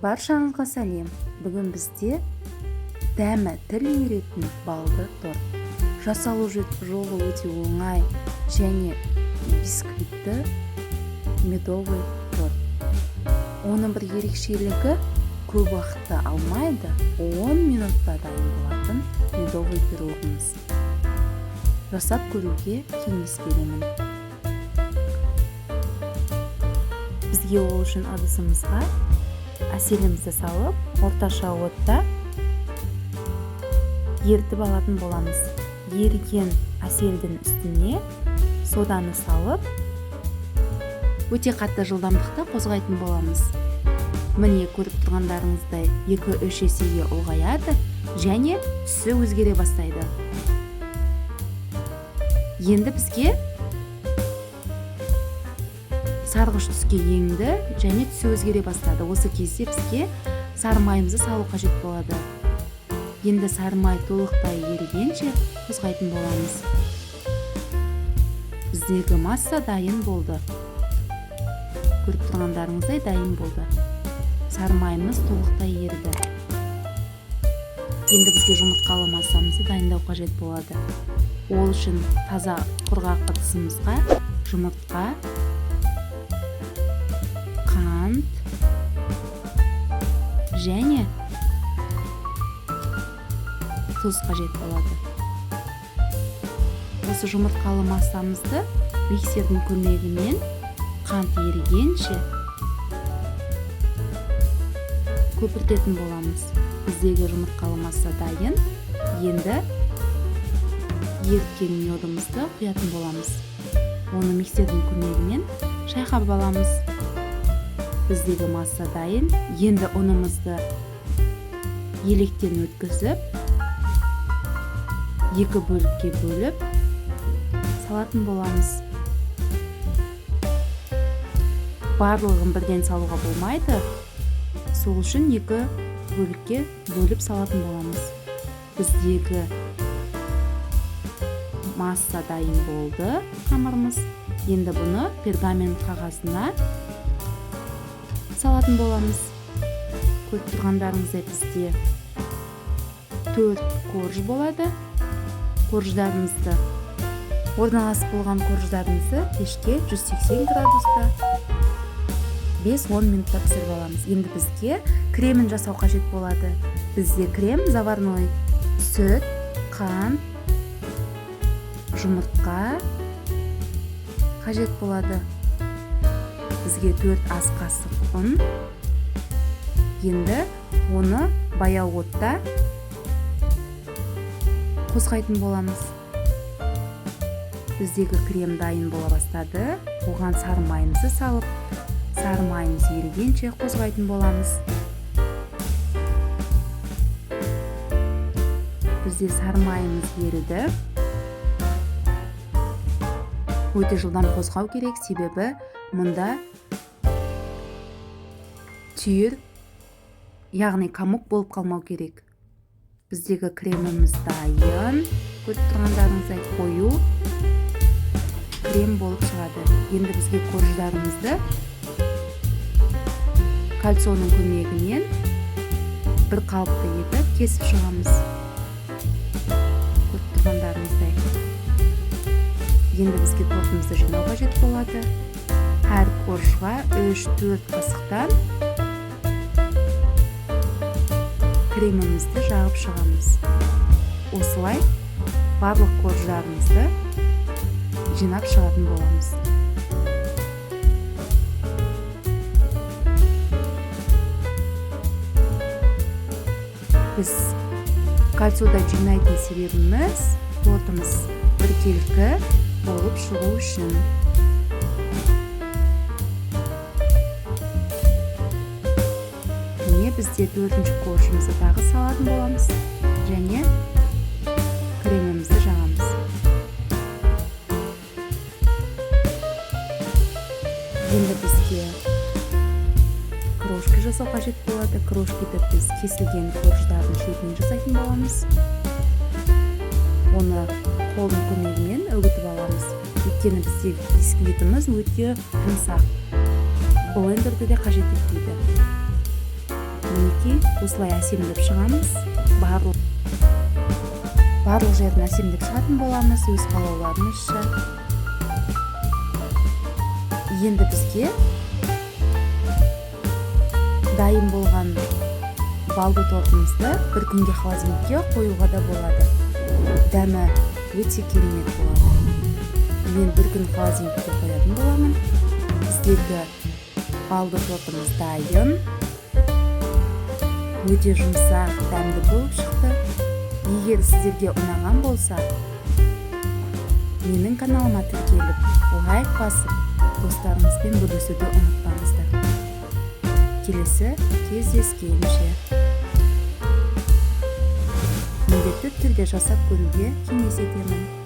Баршаңызға сәлем! Бүгін бізде дәмі тіл үйіретін балды торт. Жасалу жолы өте оңай және бисквитті медовый торт. Оның бір ерекшелігі, көп уақытты алмайды, 10 минутта дайын болатын медовый пирогымыз. Жасап көруге кеңес беремін. Бізге ол үшін ыдысымызға әселімізді салып, орташа отта ерітіп алатын боламыз. Еріген әселдің үстіне соданы салып, өте қатты жылдамдықта қозғайтын боламыз. Міне, көріп тұрғандарыңыздай, 2-3 есеге ұлғаяды және түсі өзгере бастайды. Енді бізге сарғыш түске енді және түсі өзгере бастады. Осы кезде бізге сары майымызды салу қажет болады. Енді сары май толықтай ерігенше қозғайтын боламыз. Біздегі масса дайын болды. Көріп тұрғандарыңыздай, дайын болды. Сары майымыз толықтай еріді. Енді бізге жұмыртқалы массамызды дайындау қажет болады. Ол үшін таза құрғақ ыдысымызға жұмыртқа, қант және тұз қажет болады. Осы жұмыртқалы массамызды миксердің көмегімен қант ерігенше көпіртетін боламыз. Біздегі жұмыртқалы масса дайын. Енді еріткен медімізді құятын боламыз. Оны миксердің көмегімен шайқап аламыз. Біздегі масса дайын. Енді ұнымызды електен өткізіп, екі бөлікке бөліп салатын боламыз. Барлығын бірден салуға болмайды. Сол үшін екі бөлікке бөліп салатын боламыз. Біздегі масса дайын болды, қамырымыз. Енді бұны пергамент қағазына салатын боламыз. Көріп тұрғандарыңыздай, бізде 4 корж болады. Корждарымызды, орналасып болған корждарымызды пешке 180 градуста 5-10 минутта пісіріп аламыз. Енді бізге кремін жасау қажет болады. Бізде крем заварной: сүт, қант, жұмыртқа қажет болады. Бізге 4 ас қасық ұн. Енді оны баяу отта қозғайтын боламыз. Біздегі крем дайын бола бастады. Оған сары майымызды салып, сары майымыз ерігенше қозғайтын боламыз. Бізде сары майымыз еріді. Өте жылдам қозғау керек, себебі мұнда түйір, яғни комок болып қалмау керек. Біздегі креміміз дайын. Көріп тұрғандарыңыздай, қою крем болып шығады. Енді бізге корждарымызды кольцоның көмегімен бір қалыпты етіп кесіп шығамыз. Көріп тұрғандарыңыздай. Енді бізге тортымызды жинау қажет болады. Әр коржға 3-4 қасықтан кремімізді жағып шығамыз. Осылай барлық корждарымызды жинап шығатын боламыз. Біз кольцода жинайтын себебіміз, тортымыз біркелкі болып шығу үшін. Міне, бізде төртінші коржымызды тағы салатын боламыз және кремімізді жағамыз. Енді бізге крошка жасау қажет болады. Крошкиді біз кесілген корждардың шетінен жасайтын боламыз. Оны қолдың көмегімен үгітіп аламыз. Өйткені бізде бисквитіміз өте жұмсақ. Блендерді де қажет етпейді. Осылай әсемдеп шығамыз. Барлық жерін әсемдеп шығатын боламыз, өз қалауларыңызша. Енді бізге дайын болған балды тортымызды бір күнге холодильникке қоюға да болады. Дәмі өте керемет болады. Мен бір күн холодильникке қоятын боламын. Біздегі балды тортымыз дайын. Өте жұмсақ, дәмді болып шықты. Егер сіздерге ұнаған болса, менің каналыма тіркеліп, лайк басып, достарыңызбен бөлісуді ұмытпаңыздар. Келесі кездескенше. Міндетті түрде жасап көруге кеңес етемін.